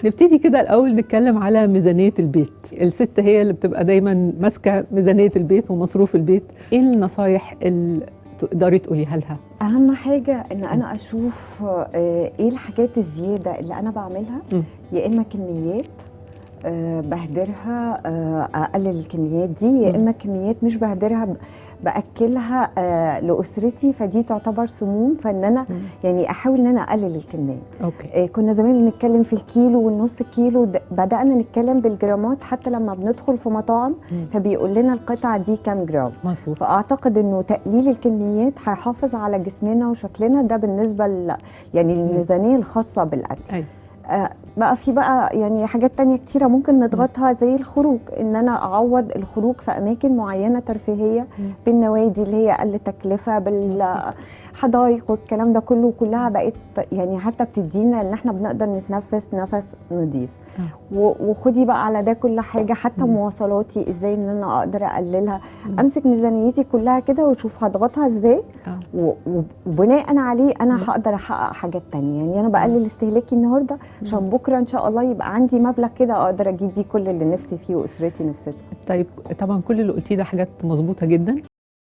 نبتدي كده الاول نتكلم على ميزانية البيت. الست هي اللي بتبقى دايما ماسكه ميزانية البيت ومصروف البيت. ايه النصايح اللي تقدري تقوليها لها؟ اهم حاجة ان انا اشوف ايه الحاجات الزيادة اللي انا بعملها، يا اما كميات بهدرها، اقلل الكميات دي، يا اما كميات مش بهدرها باكلها لاسرتي، فدي تعتبر سموم، فان انا يعني احاول ان انا اقلل الكمية. كنا زمان بنتكلم في الكيلو والنص كيلو، بدانا نتكلم بالجرامات، حتى لما بندخل في مطاعم فبيقول لنا القطعة دي كام جرام. فاعتقد انه تقليل الكميات هيحافظ على جسمنا وشكلنا. ده بالنسبة يعني الميزانية الخاصة بالاكل. بقى في بقى يعني حاجات تانية كتيرة ممكن نضغطها، زي الخروج، ان انا اعوض الخروج في اماكن معينة ترفيهية بالنوادي اللي هي اقل تكلفة، بالحدائق والكلام ده كله، كلها بقت يعني حتى بتدينا ان احنا بنقدر نتنفس نفس نظيف. وخدي بقى على ده كل حاجة، حتى مواصلاتي ازاي ان انا اقدر اقللها. امسك ميزانيتي كلها كده واشوف هضغطها ازاي، وبناء عليه انا هقدر احقق حاجات تانية. يعني انا بقلل استهلاكي النهارده عشان بكره ان شاء الله يبقى عندي مبلغ كده اقدر اجيب بيه كل اللي نفسي فيه واسرتي نفستها. طيب، طبعا كل اللي قلتيه ده حاجات مظبوطة جدا.